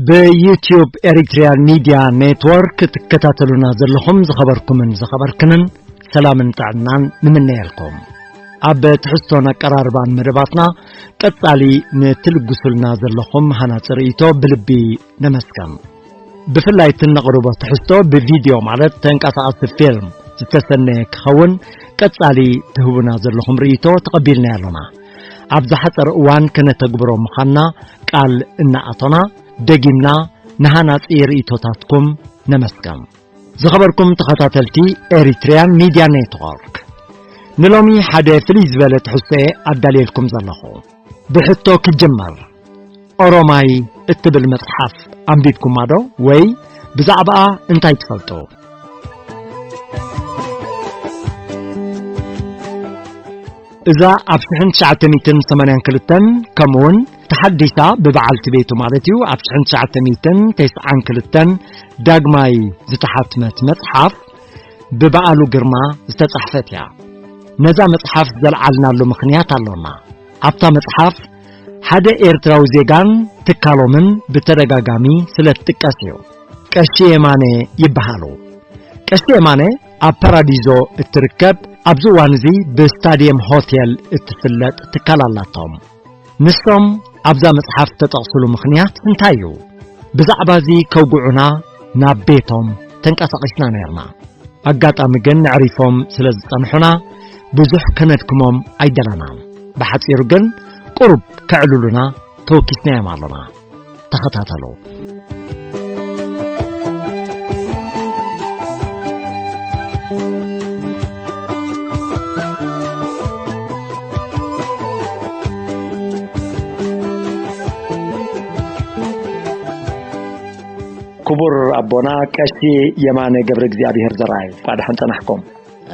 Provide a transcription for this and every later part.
ብዩትዩብ ኤሪትሪያን ሚድያ ኔትወርክ ትከታተሉና ዘለኹም ዝኸበርኩምን ዝኸበርክንን ሰላምን ጥዕናን ንምነየልኩም። ኣብ ትሕዝቶን ኣቀራርባን መደባትና ቀጻሊ ንትልግሱልና ዘለኹም ሃናጺ ርእይቶ ብልቢ ነመስገን። ብፍላይ እቲ ነቕርቦ ትሕዝቶ ብቪድዮ ማለት ተንቀሳቐሲ ፊልም ዝተሰነየ ክኸውን ቀጻሊ ትህቡና ዘለኹም ርእይቶ ተቐቢልናዮ ኣሎና። ኣብ ዝሓጸረ እዋን ከነተግብሮ ምዃንና ቃል እናኣቶና ደጊምና ንሃናጺ ርእይቶታትኩም ነመስገን። ዝኸበርኩም ተኸታተልቲ ኤሪትሪያን ሚድያ ኔትወርክ፣ ንሎሚ ሓደ ፍልይ ዝበለ ትሕዝቶ'የ ኣዳልየልኩም ዘለኹ። ብሕቶ ክጅመር፣ ኦሮማይ እትብል መጽሓፍ ኣንቢብኩማ ዶ? ወይ ብዛዕባኣ እንታይ ትፈልጡ? እዛ ኣብ ሽሕን ትሽዓተ ሚእትን ሰማንያን ክልተን ከምኡውን ተሓዲሳ ብበዓልቲ ቤቱ ማለት እዩ፣ ኣብ ሽሕን ትሽዓተ ሚእትን ተስዓን ክልተን ዳግማይ ዝተሓትመት መጽሓፍ ብበዓሉ ግርማ ዝተጻሕፈት እያ። ነዛ መጽሓፍ ዘልዓልናሉ ምኽንያት ኣሎና። ኣብታ መጽሓፍ ሓደ ኤርትራዊ ዜጋን ትካሎምን ብተደጋጋሚ ስለ ትጥቀስ እዩ። ቀሺ የማነ ይበሃሉ። ቀሺ የማነ ኣብ ፓራዲዞ እትርከብ፣ ኣብዚ እዋን እዚ ብስታድየም ሆቴል እትፍለጥ ትካል ኣላቶም። ንሶም ኣብዛ መጽሓፍ ዝተጠቕስሉ ምኽንያት እንታይ እዩ? ብዛዕባ እዚ ከውግዑና ናብ ቤቶም ተንቀሳቒስና ነርና። ኣጋጣሚ ግን ኣዕሪፎም ስለ ዝጸንሑና ብዙሕ ከነድክሞም ኣይደለናን። ብሓጺሩ ግን ቁሩብ ከዕልሉና ተወኪስናዮም ኣሎና። ተኸታተሉ። ክቡር ኣቦና ቀሺ የማነ ገብረ እግዚኣብሔር ዘርኣይ፣ እንኳዕ ደሓን ጸናሕኩም።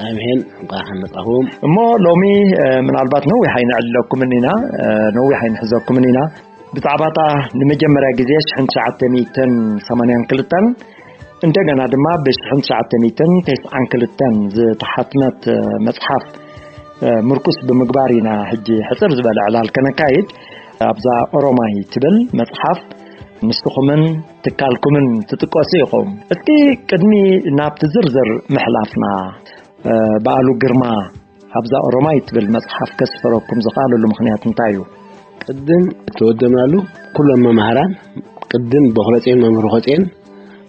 ኣሜን፣ እንኳዕ ሓመጻኹም። እሞ ሎሚ፣ እ፣ ምናልባት ነዊሕ ኣይንዕልለኩምን ኢና፣ እ፣ ነዊሕ ኣይንሕዘኩምን ኢና። ብዛዕባታ ንመጀመርያ ግዜ ሽሕን ትሽዓተ ሚእትን ሰማንያን ክልተን፣ እንደገና ድማ ብሽሕን ትሽዓተ ሚእትን ተስዓን ክልተን ዝተሓትመት፣ እ፣ መጽሓፍ፣ እ፣ ምርኩስ ብምግባር ኢና ሕጂ ሕጽር ዝበለ ዕላል ከነካይድ። ኣብዛ ኦሮማይ ትብል መጽሓፍ ንስኹምን ትካልኩምን ትጥቀሱ ኢኹም። እስኪ ቅድሚ ናብቲ ዝርዝር ምሕላፍና፣ እ፣ በዓሉ ግርማ ኣብዛ ኦሮማይ ትብል መጽሓፍ ከስፈረኩም ዝኸኣለሉ ምኽንያት እንታይ እዩ? ቅድም እተወደብናሉ፣ ኩሎም መማህራን ቅድም ቦኽረጼን መምህር ኾጼን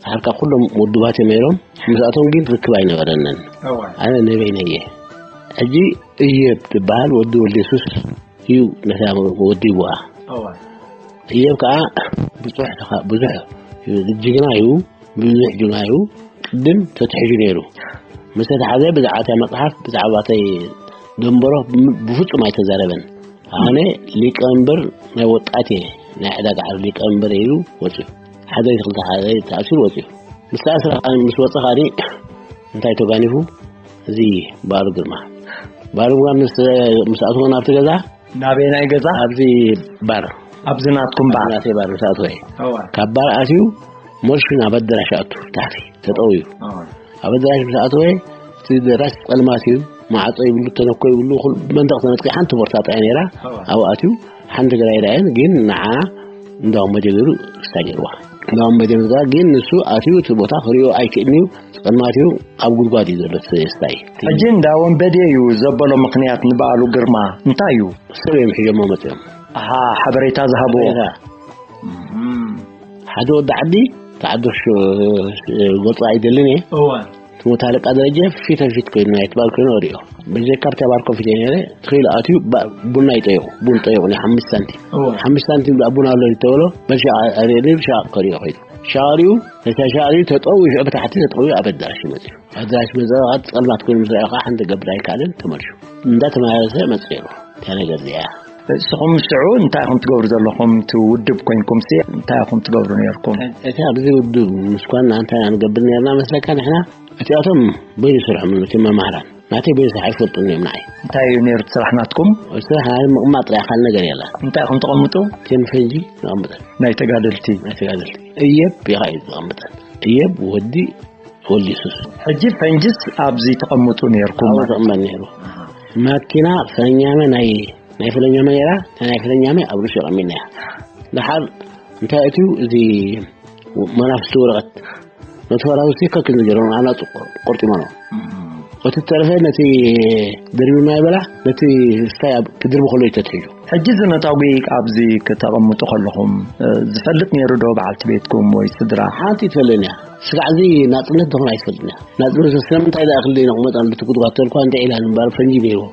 ሓርካ ኩሎም ውዱባት እዮም ነይሮም። ምስኣቶም ግን ርክብ ኣይነበረንን። እወ። ኣነ ነበይነ እየ። ሕጂ እየብ ትበሃል ወዲ ወልደ የሱስ እዩ ነታ ወዲብዋ። እወ። እየብ ከዓ ብዙሕ ተኻ-፣ ብዙሕ ጅግና እዩ። ብዙሕ ጅግና እዩ። ቅድም ተትሒዙ ነይሩ። ምስ ተተሓዘ ብዛዕባ እታ መጽሓፍ፣ ብዛዕባ እተይ ደንበሮ ብ-፣ ብፍጹም ኣይተዛረበን። ኣነ ሊቀመንበር ናይ ወጣት እየ፣ ናይ ዕዳጋ ዓርቢ ሊቀመንበር ኢሉ ወፂኡ። ሓደ ክልተ ሓደ ተኣሲሩ ወፂኡ። ምስ ተኣስረ ከዓ፣ ምስ ወፀ ከዓ እንታይ ተጓኒፉ? እዚ ባሩ ግርማ። ባሩ ግርማ ምስ፣ ምስ ኣትዎ ናብቲ ገዛ፣ ናበይ ናይ ገዛ? ኣብዚ ባር። ኣብዚ ናትኩም ባር? ናተይ ባር ምስ ኣትወ። እዋ። ካብ ባር ኣትዩ፣ ሞርሽ ናብ ኣደራሽ ኣቱ፣ ታሕቲ፣ ተጠውዩ። እዋ። ኣብ ኣደራሽ ምስ ኣትወ፣ እቲ ደራሽ ጸልማት እዩ፣ ማዕጾ ይብሉ፣ ተነኮ ይብሉ፣ ኩሉ መንደቕ ተነጥቂ፣ ሓንቲ ቦርሳ ጥራይ ነይራ፣ እዋ። ኣብኡ ኣትዩ፣ ሓንቲ ገዛ ኣይረኣየን፣ ግን ንዓ እንዳወንበዴ ገይሩ ክስታይ ገይርዋ። እንዳወንበዴ ገይርዋ፣ ግን ንሱ ኣትዩ፣ እቲ ቦታ ክሪኦ ኣይክእልን እዩ፣ ጸልማት እዩ፣ ኣብ ጉድጓድ እዩ ዘሎ፣ እቲ ስታይ። ሕጂ እንዳወንበዴ እዩ ዘበሎ ምኽንያት ንበዓሉ ግርማ እንታይ እዩ? ሰብ እዮም ሒዞሞ መፅዮም። ኣሃ፣ ሓበሬታ ዝሃብዎ። ሓበሬታ። እም። ሓደ ወዲ ዓዲ፣ ተዓዲ ሽ-፣ ሽ-፣ ጎልፃ ኣይደልን እየ። እወ። እቲ ሞት ኣለቃ ደረጀ ፊት ንፊት ኮይኑ፣ ናይ ትባል ኮይኑ ወዲኦ። በጀካ ኣብቲ ኣባር ኮፍ ኢለ ነይረ፣ ትኽኢሉ ኣትዩ ባ-፣ ቡና ይጠይቑ፣ ቡን ጠይቑ፣ ናይ ሓሙሽተ ሳንቲም። እወ። ሓሙሽተ ሳንቲም ደኣ ቡን ኣሎ ዝተበሎ፣ በል ሻቕ ኣርእየኒ፣ ሻቕ ከሪኦ ከይዱ። ሻቕ ሪኡ፣ ነታ ሻቕ ሪኡ ተጠውዩ፣ ሽዑ ብታሕቲ ተጠውዩ ኣብ ኣዳራሽ መፅዩ። ኣዳራሽ መፅዩ፣ ኣብ ጸልማት ኮይኑ ምስ ረኣዮ ከዓ ሓንቲ ገብር ኣይከኣለን፣ ተመልሹ። እንዳተመላለሰ መፅኡ ነይሩ። እታ ነገር እዚኣ። ንስኹም ሽዑ እንታይ ኢኹም ትገብሩ ዘለኹም? እቲ ውድብ ኮይንኩምሲ እንታይ ኢኹም ትገብሩ ነይርኩም? እቲ ኣብዚ ውድብ ምስ ኮንና እንታይ ኢና ንገብር ነይርና መስለካ ንሕና? እቲኣቶም በይኑ ይሰርሖም፣ እቲ መማህራን። ናተይ በይኑ ስራሕ ኣይፈልጡን እዮም ንዓይ። እንታይ እዩ ነይሩ እቲ ስራሕ ናትኩም? እቲ ስራሕ ናይ ምቕማጥ ጥራይ፣ ካልእ ነገር የለን። እንታይ ኢኹም ተቐምጡ? ቴም ፈንጂ ነቐምጠን። ናይ ተጋደልቲ? ናይ ተጋደልቲ። እየብ ኢኻ እዩ ዘቐምጠን። እየብ ወዲ ወሊሱስ። ሕጂ ፈንጅስ ኣብዚ ተቐምጡ ነይርኩም ኣብኡ ማለት? ተቐመጥ ነይሩ። ማኪና ፈለኛመ ናይ ናይ ፈለኛመ ነይራ። ናይ ፈለኛመ ኣብ ርእሲ ቀሚና እያ። ድሓር እንታይ እትዩ እዚ መናፍስቲ ወረቐት ነቲ ፈራውሲ ከክን ዝገርም ኣናጹ ቆርጢሞ ነው። እቲ ተረፈ ነቲ ደርቢ ማይ በላ ነቲ ስታይ ኣብ ክድርቢ ከሎ ይተትሕዩ። ሕጂ ዝነታጉ ኣብዚ ክተቐምጡ ከለኹም ዝፈልጥ ነይሩ ዶ በዓልቲ ቤትኩም ወይ ስድራ? ሓንቲ ይትፈለኒ እያ። ስጋዕ እዚ ናጽነት ዝኾነ ኣይትፈልጥን እያ። ናጽነት ስለምንታይ ደኣ ክልደ ነቕመጥ ኣሎ ትጉድጓት ተልኳ እንታይ ኢላ ንምባል ፈንጂ ነይርዎ።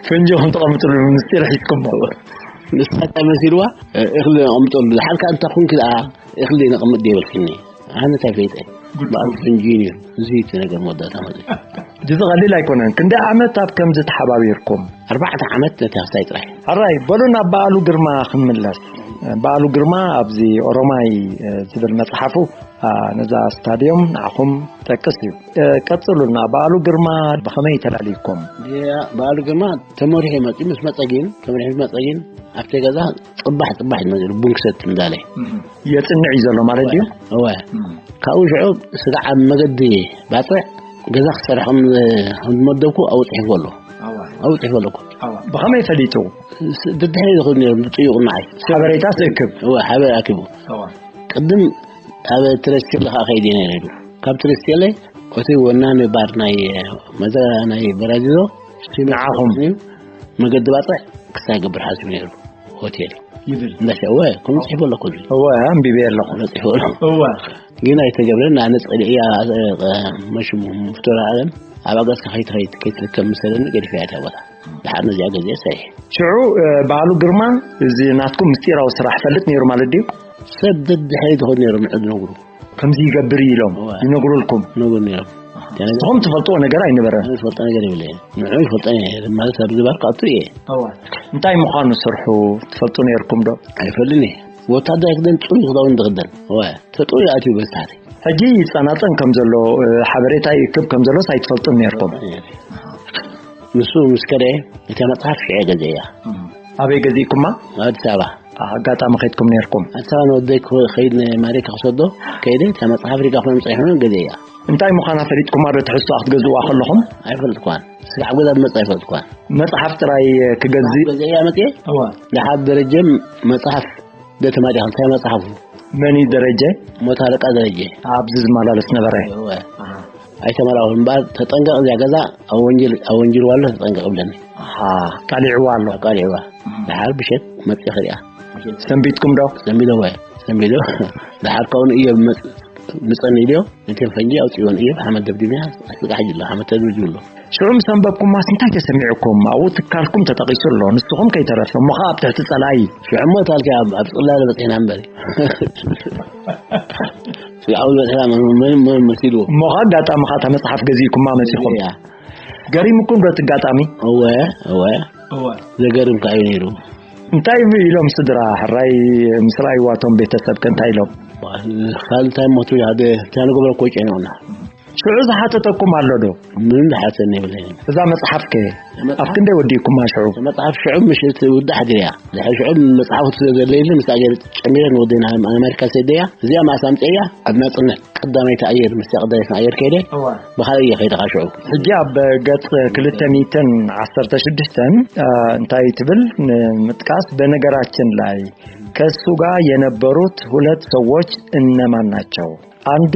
ፈንጂ ከም ተቐምጥሉ ምስጢር ሒዝኩም። ንሳ እንታይ መሲልዋ? እኽሊ ነቐምጠሉ። ዝሓልካ እንታ ኩንኪ ደኣ እኽሊ ነቐምጥ ደይበልክኒ። ኣነ እንታይ ፈይጠ? በኣል ፈንጂ እዩ። እዚ እቲ ነገር መወዳእታ ማለት እዩ። እዚ ቀሊል ኣይኮነን። ክንደይ ዓመት ኣብ ከምዚ ተሓባቢርኩም? ኣርባዕተ ዓመት ነቲ ሃሳይ ጥራይ። ሕራይ፣ በሉ ናብ በዓሉ ግርማ ክንምለስ። በዓሉ ግርማ ኣብዚ ኦሮማይ ዝብል መጽሓፉ ነዛ ስታድዮም ንዓኹም ጠቅስ እዩ። ቀጽሉና፣ በዓሉ ግርማ ብኸመይ ተላልይኩም? በዓሉ ግርማ ተመሪሑ መጺኡ ምስ መጸ ግን ተመሪሑ ምስ መጸ ግን ኣብቲ ገዛ ጽባሕ ጽባሕ እዩ መጺኡ ቡንክሰት እንዳለ የጽንዕ እዩ ዘሎ ማለት ድዩ? እወ። ካብኡ ሽዑ ስጋዕ ኣብ መገዲ ባጽዕ ገዛ ክሰርሕ ከም ዝመደብኩ ኣብኡ ጽሒፍዎ ኣሎ። ኣብኡ ጽሒፍዎ ኣለኩ። ብኸመይ ፈሊጡ? ደድሕሪ ዝኽእል ነይሩ ዝጥይቑ ንዓይ። ሓበሬታ ትእክብ? እወ፣ ሓበሬታ ኣኪቡ። ቅድም ኣብ ትረስቴለ ከዓ ከይደ ነይረ ኢሉ። ካብ ትረስቴለ እቲ ወናኒ ባር ናይ መዘ ናይ በራዚዞ ንዓኹም? መገዲ ባፅዕ ክሳይ ገብር ሓሲቡ ነይሩ። ሆቴል ይብል። እንዳሸ እወ፣ ከምኡ ፅሒፉ ኣለኩ። እወ፣ ኣንቢበ ኣለኹ። ፅሒፉ ኣሎ። እወ። ግን ኣይተገብረን። ኣነ ፀሊእያ መሽሙ ፍቶራ ኣለም ኣብ ኣጋዝካ ከይትኸይድ ከይትርከብ ምሰለኒ ገዲፈያ እታ ቦታ። ድሓር ነዚኣ ገዚአ ሰሪሐ። ሽዑ በዓሉ ግርማ እዚ ናትኩም ምስጢራዊ ስራሕ ፈልጥ ነይሩ ማለት ድዩ? ሰብ ደድሕሪ ዝኸዱ ነይሮም ንዕድ ነግሩ። ከምዚ ይገብር ኢሎም እዋ። ይነግሩልኩም? ነግሩ ነይሮም። ንስኹም ትፈልጥዎ ነገር ኣይነበረን? ዝፈልጦ ነገር የብለይን። ንዑ ይፈልጦ ነይረ ማለት ኣብ ዝባር ክኣቱ እየ። እንታይ ምዃኑ ስርሑ ትፈልጡ ነይርኩም ዶ? ኣይፈልጥን እየ። ወታደር ክደን ጽሩይ ክዳውን ዝኽደን። እዋ፣ ተጠውዩ ኣትዩ በስታሕቲ። ሕጂ ይጸናጸን ከም ዘሎ፣ ሓበሬታ ይእክብ ከም ዘሎስ ኣይትፈልጡን ነይርኩም? ንሱ ምስ ከደ እታ መጽሓፍ ሽዐ ገዘያ። ኣበይ ገዚእኩማ? ኣዲስ ኣበባ። ኣጋጣሚ ከይድኩም ነይርኩም? ኣዲስ ኣበባ ንወደይ ክኸይድ ማሬ ክወስዶ ከይደ እታ መጽሓፍ ሪጋ ኮይኖም ጸኒሖም ገዘያ። እንታይ ምዃና ፈሊጥኩማ ዶ ትሕዝቶኣ ክትገዝእዋ ከለኹም? ኣይፈልጥኳን። ስጋዕ ገዛ ብመጽ ኣይፈልጥኳን። መጽሓፍ ጥራይ ክገዝእ? ገዘያ መጽየ? እዋ። ድሓር ደረጀም መጽሓፍ ደተማዲኻ እንታይ መጽሓፉ? መን እዩ ደረጀ? ሞት ኣለቃ ደረጀ። ኣብዚ ዝመላለስ ነበረ? እወ። ኣይተመራወን እምበኣር ተጠንቀቕ፣ እዚኣ ገዛ ኣብ ወንጀል፣ ኣብ ወንጀል ዋሎ ተጠንቀቕ ብለኒ። ኣሃ፣ ቃሊዕዋ ኣሎ። ቃሊዕዋ። ድሓር ብሸት መጽእ ክሪኣ። ሰንቢትኩም ዶ? ሰንቢዶ ወይ? ሰንቢዶ። ድሓር ካብኡ ንእዮ ብመጽ-፣ ምጸኒ ኢልዮ፣ ነተን ፈንጂ ኣውጽእወን እዮ፣ ሓመድ ደብዲብያ፣ ኣስቃ ሕጂ ኣሎ፣ ሓመድ ተደብዲቡ ኣሎ። ሽዑ ምስ ኣንበብኩማስ እንታይ ተሰሚዑኩም? ኣብኡ ትካልኩም ተጠቒሱ ኣሎ፣ ንስኹም ከይተረፈ፣ እሞ ኸኣ ኣብ ትሕቲ ጸላኢ። ሽዑ እሞ ታልኪ ኣብ፣ ኣብ ጽላለ በጺሕና እምበሪ። ሽዑ ኣብ በጺሕና መን፣ መን፣ መን መሲልዎ? እሞ ኸኣ ኣጋጣሚ ኸኣ እታ መጽሓፍ ገዚእኩማ መጺኹም። እያ። ገሪሙኩም ዶ እቲ ኣጋጣሚ? እወ፣ እወ። እወ። ዘገርም ከኣ እዩ ነይሩ። እንታይ ኢሎም ስድራ ሕራይ ምስ ረኣይዋ እቶም ቤተሰብ ከ እንታይ ኢሎም? ካልእ እንታይ ሞቱ ሓደ፣ እንታይ ንገብሮ እኮ ጨኒቑና። ሽዑ ዝሓተተኩም ኣሎ ዶ? ምንም ዝሓተኒ የብለይን። እዛ መጽሓፍ ከ መጽሓፍ? ኣብ ክንደይ ወዲእኩማ ሽዑ? መጽሓፍ ሽዑ ምሽ ትውዳእ ሓዲራ እያ። ድሕሪ ሽዑ መጽሓፉ ስለ ዘድለየኒ ምስኣ ገይረ ጨሚረ ንወደይ ናብ ኣሜሪካ ሰደያ። እዚኣ መኣስ ኣምፅኤያ? ኣብ ናጽነት ቀዳመይቲ ኣየር፣ ምስያ ቀዳመይቲ ኣየር ከይደ። እዋ። ብኻልእ እየ ከይደ ካብ ሽዑ። ሕጂ ኣብ ገጽ ክልተ ሚእትን ዓሰርተ ሽዱሽተን፣ እ፣ እንታይ ትብል ንምጥቃስ፣ በነገራችን ላይ ከሱ ጋር የነበሩት ሁለት ሰዎች እነማን ናቸው? አንዱ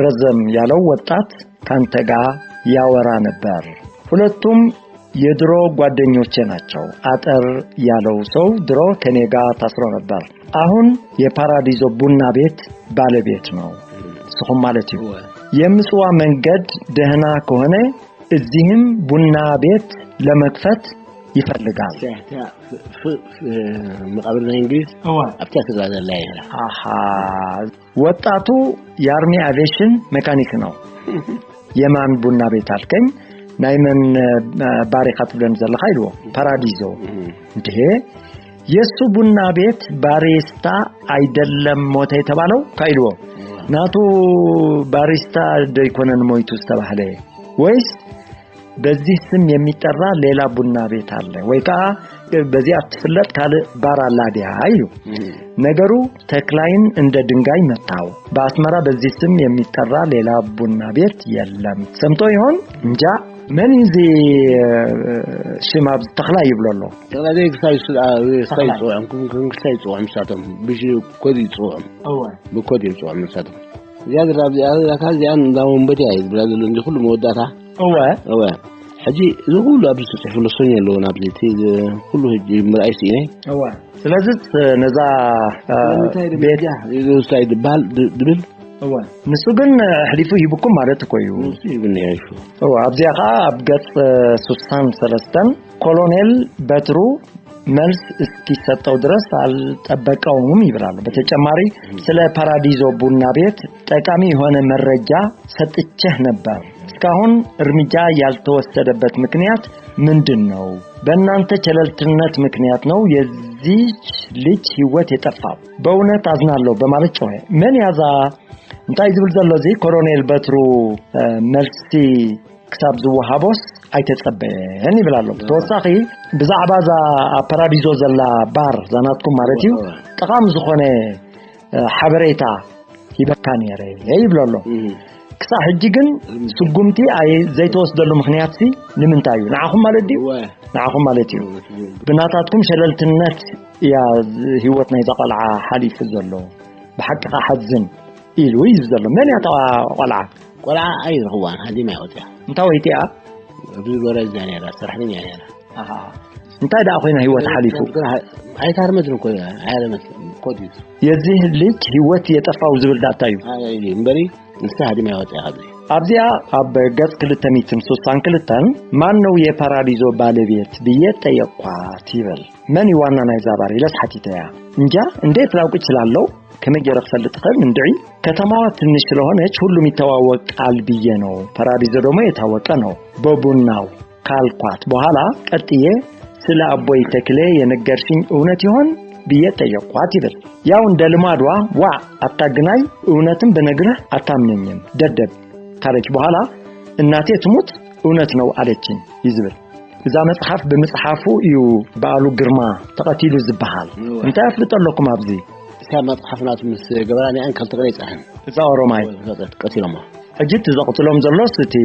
ረዘም ያለው ወጣት ካንተ ጋር ያወራ ነበር። ሁለቱም የድሮ ጓደኞቼ ናቸው። አጠር ያለው ሰው ድሮ ከኔ ጋር ታስሮ ነበር። አሁን የፓራዲዞ ቡና ቤት ባለቤት ነው። ንስኹም ማለት እዩ። እወ። የምጽዋ መንገድ ደህና ከሆነ እዚህም ቡና ቤት ለመክፈት ይፈልጋል። እዚኣ፣ እዚኣ ፍ-፣ ፍ-፣ ፍ-፣ መቓብር ናይ እንግሊዝ እወ። ኣብታ ስድራ ዘላ እያ። ኣሃ። ወጣቱ የአርሚ አቪዬሽን ሜካኒክ ነው። የማን ቡና ቤት አልከኝ? ናይ መን፣ እ፣ ባር ኢኻ ትብለኒ ዘለኻ ኢልዎ። ፓራዲዞ። እም። እንዴ፣ የሱ ቡና ቤት ባሪስታ አይደለም ሞተ የተባለው? ኢልዎ። እም። ናቱ ባሪስታ ዶ ኣይኮነን ሞይቱ ዝተባህለ? ወይስ በዚህ ስም የሚጠራ ሌላ ቡና ቤት አለ ወይ ከዓ በዚኣ ትፍለጥ ካልእ ባር ኣላ ድያ ኢሉ። ነገሩ ተክላይን እንደ ድንጋይ መታው። በአስመራ በዚህ ስም የሚጠራ ሌላ ቡና ቤት የለም። ሰምቶ ይሆን እንጃ። መን እዩ እዚ ሽም ኣብዚ ተኽላይ ይብሎ ኣሎ? ተኽላይ ክሳይ ክሳይ ይፅውዖም ክሳይ ይፅውዖም ንሳቶም ብኮድ ይፅውዖም። ብኮድ ይፅውዖም ንሳቶም። እዚኣ ዝላ እዚኣ እዚኣ እንዳ ወንበዴ እያ ዝብላ ዘሎ እንዲ ኩሉ መወዳእታ። እወ። እወ። ሕጂ እዚ ኩሉ ኣብዚ ተፅሒፉ ለሶኛ ኣለዎ ናብዚ እቲ ኩሉ ሕጂ ምርኣይ ስኢነ። እወ። ስለዚ ነዛ ቤት እንታይ ዝበሃል ድብል እወ። ንሱ ግን ኣሕሊፉ ሂብኩም ማለት እኮ እዩ። ንሱ ይብኒ ይሹ። እወ ኣብዚኣ ከዓ ኣብ ገፅ ሱሳን ሰለስተን ኮሎኔል በትሩ መልስ እስኪሰጠው ድረስ አልጠበቀውም ይብላሉ። በተጨማሪ ስለ ፓራዲዞ ቡና ቤት ጠቃሚ የሆነ መረጃ ሰጥቼህ ነበር። እስካሁን እርምጃ ያልተወሰደበት ምክንያት ምንድን ነው? በእናንተ ቸለልትነት ምክንያት ነው የዚች ልጅ ህይወት የጠፋው። በእውነት አዝናለሁ በማለት ጮኸ። ምን ያዛ እንታይ ዝብል ዘሎ እዚ ኮሎኔል በትሩ መልሲ ክሳብ ዝወሃቦስ ኣይተጸበየን ይብል ኣሎ። ብተወሳኺ ብዛዕባ እዛ ኣብ ፓራዲዞ ዘላ ባር እዛ ናትኩም ማለት እዩ ጠቓሚ ዝኾነ ሓበሬታ ሂበካ ነይረ ይብል ኣሎ። ክሳብ ሕጂ ግን ስጉምቲ ዘይተወስደሉ ምክንያት ሲ ንምንታይ እዩ? ንዓኹም ማለት ድዩ? ንዓኹም ማለት እዩ። ብናታትኩም ሸለልትነት እያ ህይወት ናይዛ ቆልዓ ሓሊፉ ዘሎ። ብሓቂ ከሓዝን ኢሉ እዩ ዘሎ። መን እያ እታ ቆልዓ? ቆልዓ ኣይረኽዋን ሃዲማ ይወፅያ። እንታይ ወይቲኣ? ኣብዚ ገረዝ እያ ነይራ፣ ሰራሕተኛ እያ ነይራ። እንታይ ደኣ ኮይና ህይወት ሓሊፉ? ኣይታርመትን እኮ እያ፣ ኣይረመትን እኮ ድዩ? የዚህ ልጅ ህይወት የጠፋው ዝብል ዳታ እዩ። ኣይ እምበሪ ንሳ ሃዲማ ይወፅያ ካብዚ። ኣብዚኣ ኣብ ገጽ ክልተ ሚእትን ስሳን ክልተን ማን ነው የፓራዲዞ ባለቤት ብዬ ጠየቅኳት ይብል። መን እዩ ዋና ናይዛ ባር ኢለስ ሓቲተያ። እንጃ እንዴት ላውቅ እችላለሁ? ከመይ ገይረ ክፈልጥ እኽእል? እንድዒ ከተማዋ ትንሽ ስለሆነች ሁሉም ይተዋወቃል ብዬ ነው። ፓራዲዞ ደግሞ የታወቀ ነው በቡናው ካልኳት በኋላ ቀጥዬ ስለ አቦይ ተክሌ የነገርሽኝ እውነት ይሆን ብዬ ጠየቅኳት ይብል። ያው እንደ ልማዷ ዋዕ አታግናኝ፣ እውነትም ብነግርህ አታምነኝም ደደብ ካለች በኋላ እናቴ ትሙት እውነት ነው አለችኝ ይዝብል። እዛ መጽሓፍ ብምጽሓፉ እዩ በዓሉ ግርማ ተቐቲሉ ዝበሃል። እንታይ ኣፍልጦ ኣለኩም ኣብዚ? እታ መጽሓፍ ናቱ ምስ ገበራንያን ክልተ ቀን ኣይጸንሐን። እዛ ኦሮማይ ቀቲሎሞ። ሕጂ እቲ ዘቕትሎም ዘሎስ እቲ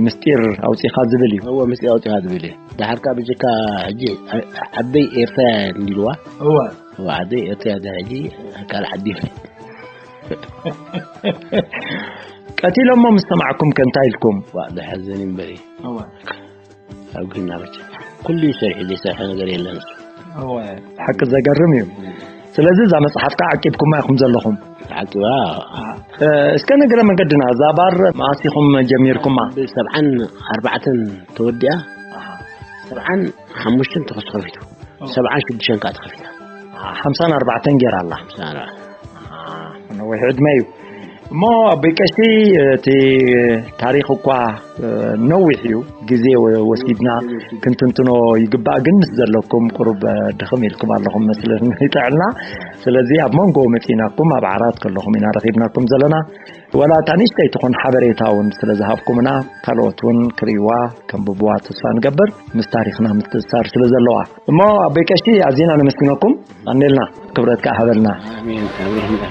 ምስጢር ኣውጺኻ ዝብል እዩ። እዎ ምስጢር ኣውጺኻ ዝብል እዩ። ደሓር ከኣ ብጀካ ሕጂ ዓበይ ኤርትራ እንዲልዋ። እዎ። እዎ ዓበይ ኤርትራ ዳ ሕጂ ካልእ ዓዲ እዩ። ቀቲሎሞ ምስ ሰማዕኩም ከ እንታይ ኢልኩም? ዋ ደሓዘን እምበሪ። እዎ። ኣብ ግና መቸም ኩሉ እዩ ሰሪሑ ዘይሰርሐ ነገር የለን። እወ፣ ሓቂ ዘገርም እዩ። ስለዚ እዛ መጽሓፍ ከዓ ዓቂብኩማ ኢኹም ዘለኹም። ዓቂባ እ፣ እስከ ነገረ መንገድና እዛ ባር መዓስ ኢኹም ጀሚርኩማ? ብሰብዓን ኣርባዕተን ተወዲኣ ሰብዓን ሓሙሽተን ተኸስ ተኸፊቱ ሰብዓን ሽዱሽተን ከዓ ተኸፊታ። ሓምሳን ኣርባዕተን ገይራ ኣላ። ሓምሳን ኣርባዕተን ነዊሕ ዕድመ እዩ። እሞ ኣቦይ ቀሺ እቲ ታሪኽ እኳ ነዊሕ እዩ፣ ግዜ ወሲድና ክንትንትኖ ይግባእ፣ ግን ምስ ዘለኩም ቁሩብ ድኽም ኢልኩም ኣለኹም መስለኒ ጥዕና። ስለዚ ኣብ መንጎ መጺናኩም ኣብ ዓራት ከለኹም ኢና ረኺብናኩም ዘለና። ወላ እታ ንእሽተይ ትኹን ሓበሬታ እውን ስለ ዝሃብኩምና ካልኦት እውን ክርእይዋ ከንብብዋ ተስፋ ንገብር፣ ምስ ታሪኽና ምትእስሳር ስለ ዘለዋ። እሞ ኣቦይ ቀሺ ኣዚና ነመስግነኩም። ኣንዴልና ክብረት ከኣ ሃበልና። ኣሜን ኣሜን።